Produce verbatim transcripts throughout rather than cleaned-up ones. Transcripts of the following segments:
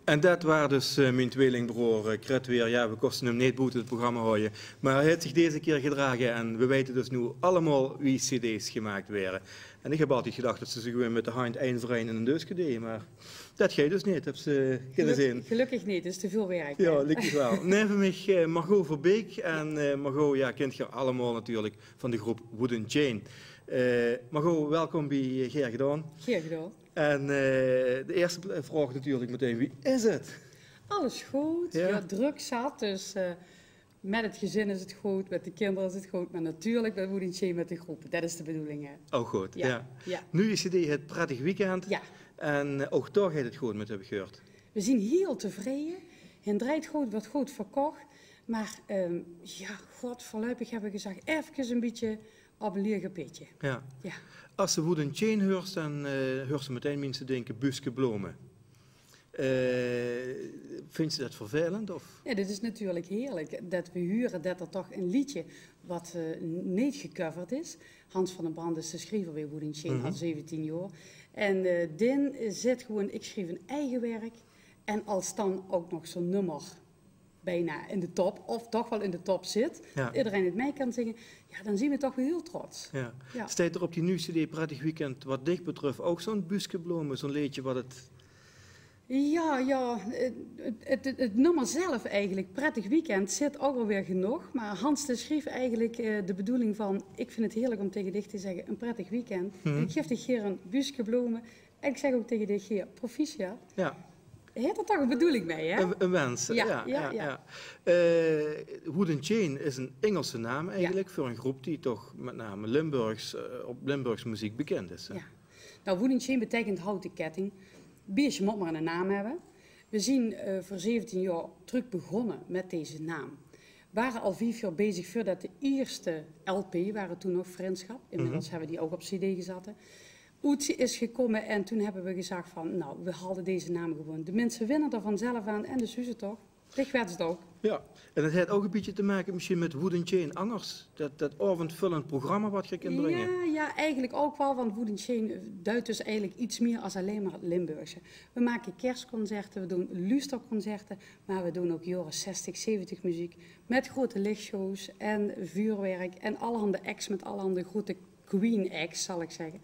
En det waar dus, eh, mien twielingbroor, eh, Cret weer. Jao, we koste 'm neet boete 't programma haoje. Mer hae haet zich deze kier gedrage en we weite dus noe allemaol wie cd's gemaak waere. En ich höb altied gedach det ze ze gewoon mit de handj ein veur ein in ein deuske deje, mer det geit dus neet, höbs se kinne zeen. Gelökkig neet, det is te väöl werk, hè? Jao, gelökkig waal. Neve mich, eh, Margot Verbeek. En, eh, Margot, jao, kint geer allemaol natuurlik van de groep Wooden Chain. Eh, Margot, welkom bie, eh, Gaer Gedaon. Gaer gedaon. En, eh, de ierste pl-, vraog natuurlik metein: wie is 't? Alles good. Jao? Jao, drök zat, dus, eh, mit 't gezin is 't good, mit de kinder is 't good, mer natuurlik mit Wooden Chain, mit de groep. Det is de bedoeling, hè. Oh, good, jao. Jao. Noe is 't, eh, 't Prettig Weekend. Jao. En, eh, ouch dao geit 't good mit, höb ich gehuurd. We zien hiel tevreje. Hae drejt good, wuuert good verkoch. Mer, ehm, jao, god, veurluipig höbbe we gezag, efkes ein bietje op ein lieg pitje. Jao. Jao. Es se Wooden Chain huurs, dan, eh, huurs se metein minse dinke: buske blome. Eh, vinjs se det vervelend, of? Jao, det is natuurlik heerlik det we hure det d'r toch ein leedje wat, eh, neet gecoverd is. Hans van den Brand is de sjriever bie Wooden Chain, al zeventien jaor. En, eh, Din zit gewoon, ich sjrief ein eige werk. En es dan ouch nog zo'n nummer bijna in de top, of toch waal in de top zit, jao, iederein 't mei kan zinge, jao, dan zien we toch waal hiel trots. Jao. Jao. Steit d'r op die nuuj cd Prettig Weekend, wat dich betröf, ouch zo'n buske blome, zo'n leedje wat 't... Jao, jao, 't, 't, 't, 't nummer zelf eigelik, Prettig Weekend, zit ouch alweer genóg. Mer Hans, dae sjreef eigelik, eh, de bedoeling van: ich vinj 't heerlik óm taenge dich te zègke: ein prettig weekend. Ich gaef dich hie ein buske blome. En ich zèk ouch taenge dich hie: proficiat. Jao. Haet d'r toch ein bedoeling mei, hè? Ein, ein wens. Jao, jao, jao. Eh, Wooden Chain is ein Ingelse naam eigelik veur ein groep die toch mit name Limburgs, eh, op Limburgse meziek bekind is, hè? Jao. Nou, Wooden Chain beteikent houten ketting. Beestje mót mer eine naam höbbe. We zien, eh, veur zeventien jaor trök begónne mit deze naam. Wore al vief jaor bezig veurdet de ierste lp, wore toen nog Vrindschap. Inmiddels höbbe we die ouch op cd gezatte. Oet is gekómme en toen höbbe we gezag van, nou, we halde deze naam gewoon. De minse winne d'r vanzelf aan en det zuus se toch. Dich wèts 't ouch. Jao, en det haet ouch ein bietje te make mesjien mit Wooden Chain angers. Det, det aovendvullend programma wat geer kint bringe. Jao, jao, eigelik ouch waal, want Wooden Chain duit dus eigelik get mieë es allein mer 't Limburgse. We make kersconcerte, we doon luusterconcerte, mer we doon ouch jaore zestig, zeventig meziek. Mit groete lichtshows en vuurwerk en allerhande acts mit allerhande groete Queen acts, zal ich zègke.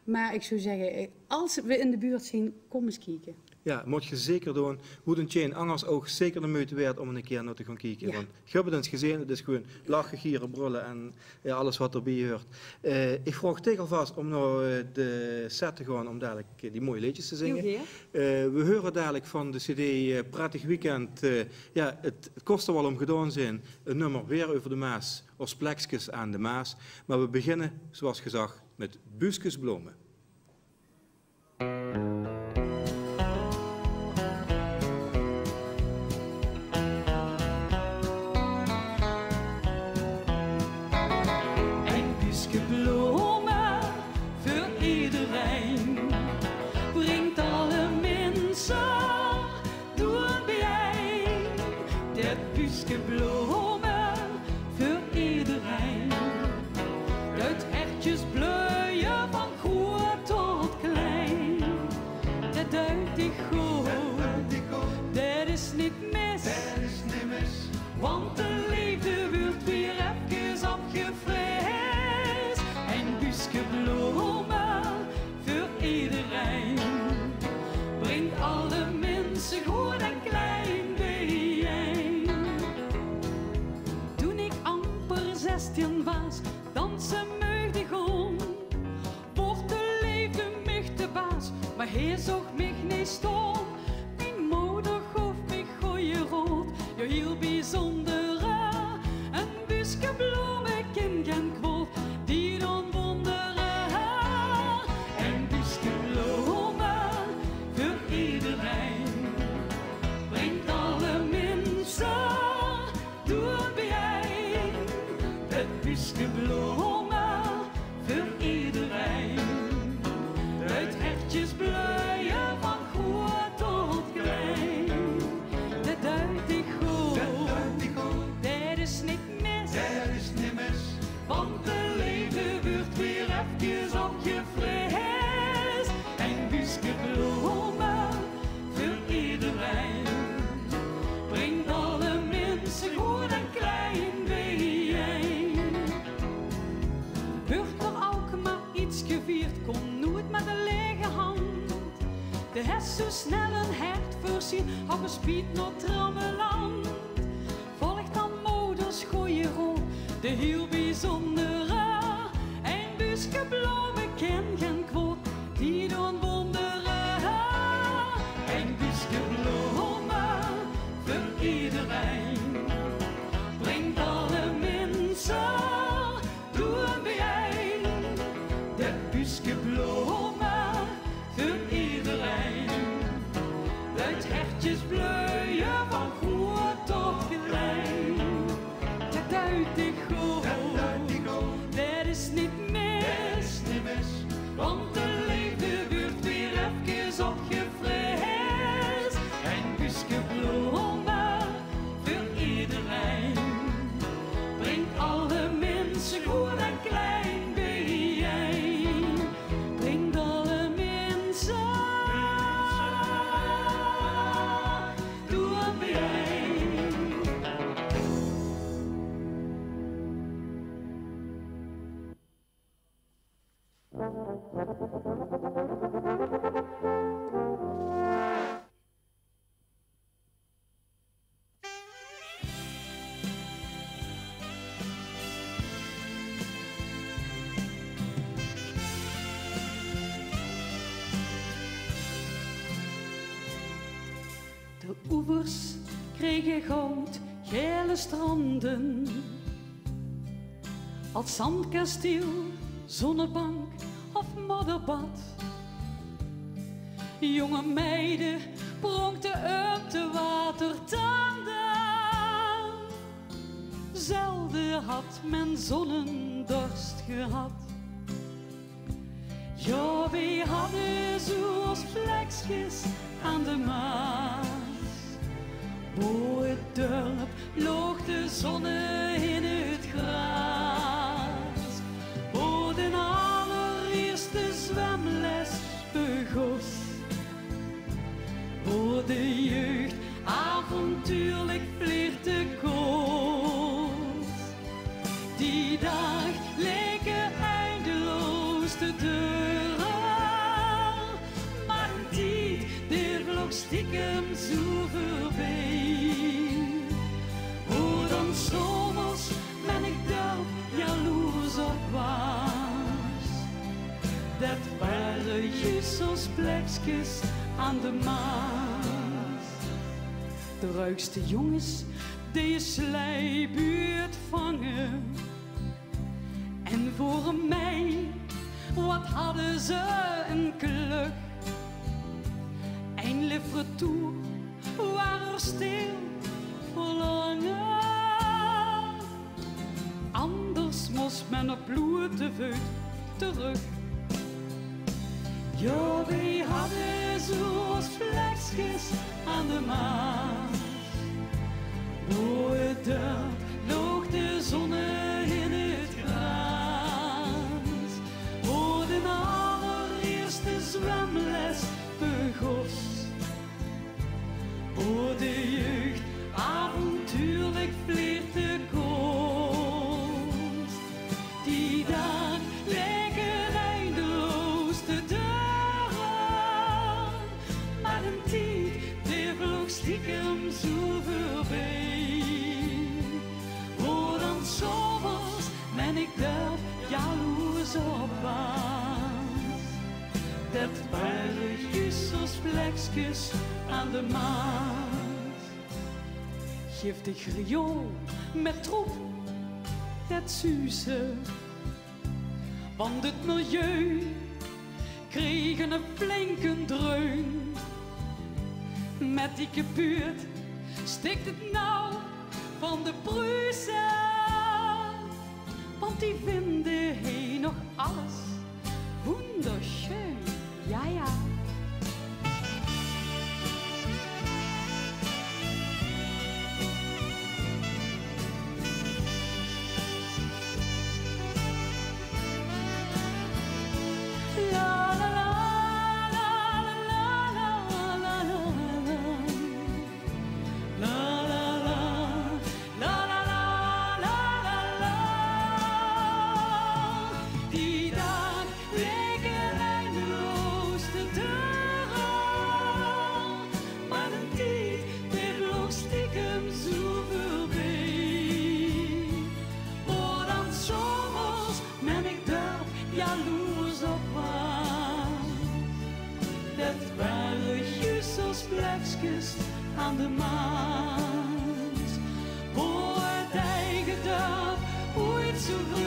Mer ich zou zègke, eh, es we in de buurt zien, kóm ins kieke. Jao, mót geer zeker doon. Wooden Chain angers ouch zeker de meujte waerd óm ein kier nao te gaon kieke. Jao. Want ich höb 't ins gezeen, 't is gewoon lache, giere, brölle en, jao, alles wat d'rbie huurt. Eh, ich vraog dich alvas óm nao, eh, de set te gaon óm dalik, eh, die mooie leedjes te zinge. Hiel gaer. Eh, we hure dalik van de cd, eh, Prettig Weekend, eh, jao, 't, 't kós d'r waal óm gedaon zeen. Ein nummer weer euver de Maas, Os plekskes aan de Maas. Mer we beginne, zoeas gezag, mit Buskes blome. Ein buske blome veur ederein bringk alle minse doon biejein. Det buske blome veur ederein. Det ertjes bleuje van groeët tot klein. Det duit dich good, det is neet mis. Want de leefde wuuert weer efkes opgefris. Ein buske blome veur ederein bringk alle minse, groeët en klein, biejein. Toen ich amper zestien waas, danse meug ich óm. Woort de leefde mich de baas, mer hae zoog mich neet stóm. Mien moder goof mich goje raod, jao, hiel biezóndere. Ein buske blome kint gein kwaod, die doon wóndere. Ein buske blome veur ederein bringk alle minse doon biejein. 't Buske Hertveursie, hauw gespied nao Trammeland. Volg dan moders gooj raod, de hiel biezóndere. Ein buuske blome kin gen kwaod, die doon wóndere. Ein buuske blome veur ederein bringk alle minse doon biejein. Det buuske blome veur ederein. Luid hertjes bleuje van groeët tot klein. Det duit dich good. Det is neet mis. Want de leefde wuuert weer efkes opgefris. Ein buuske blome veur ederein bringk alle minse, groeët en klein, biejein. Bringk alle minse doon biejein. De oevers krege goudgele strande, als zandkasteel, zonnebank of modderbad. Jonge meide pronkte op de watertande. Zelde had men zonnedorst gehad. Jao, weej hadde zoeë os vlekskes aan de Maas. Boe het dörp loog de zonne in het graas. Boe d'n allerierste zwemles begós. Boe de jeugd avontuurlik flirte kós. Die daag leke eindeloos te dure. Maar d'n tied, dee vloog stiekem zoeë veurbie. Boe dan 's zomers mennig dörp jaloers op waas. Det waore juus os vlekskes aan de Maas. De ruigste jonges deje sleibuut vange. En vore mei, wat hadde ze ein klök. Ein lief retour waar er stil verlange. Anders mós men op bloeëte veut terug. Jao, weej hadde zoeë os vlekskes aan de Maas. Boe het dörp loog de zonne in het graas. Boe d'n allerierste zwemles begós. Boe de jeugd avontuurlik flirte kós. Die daag leke eindeloos te dure. Maar d'n tied, dee vloog stiekem zoeë veurbie. Boe dan 's zomers mennig dörp jaloers op waas. Det waore juus os vlekskes aan de Maas. Giftig riool met troep, det zuus se. Want het milieu kreeg eine flinke dreun. Met die kapuut stik het nauw van de Pruuse. Want die vinde hie nog alles wundersjön. Jao, jao. Die daag leke eindeloos te aan de Maas. Boe 't eige dörp oeit zoe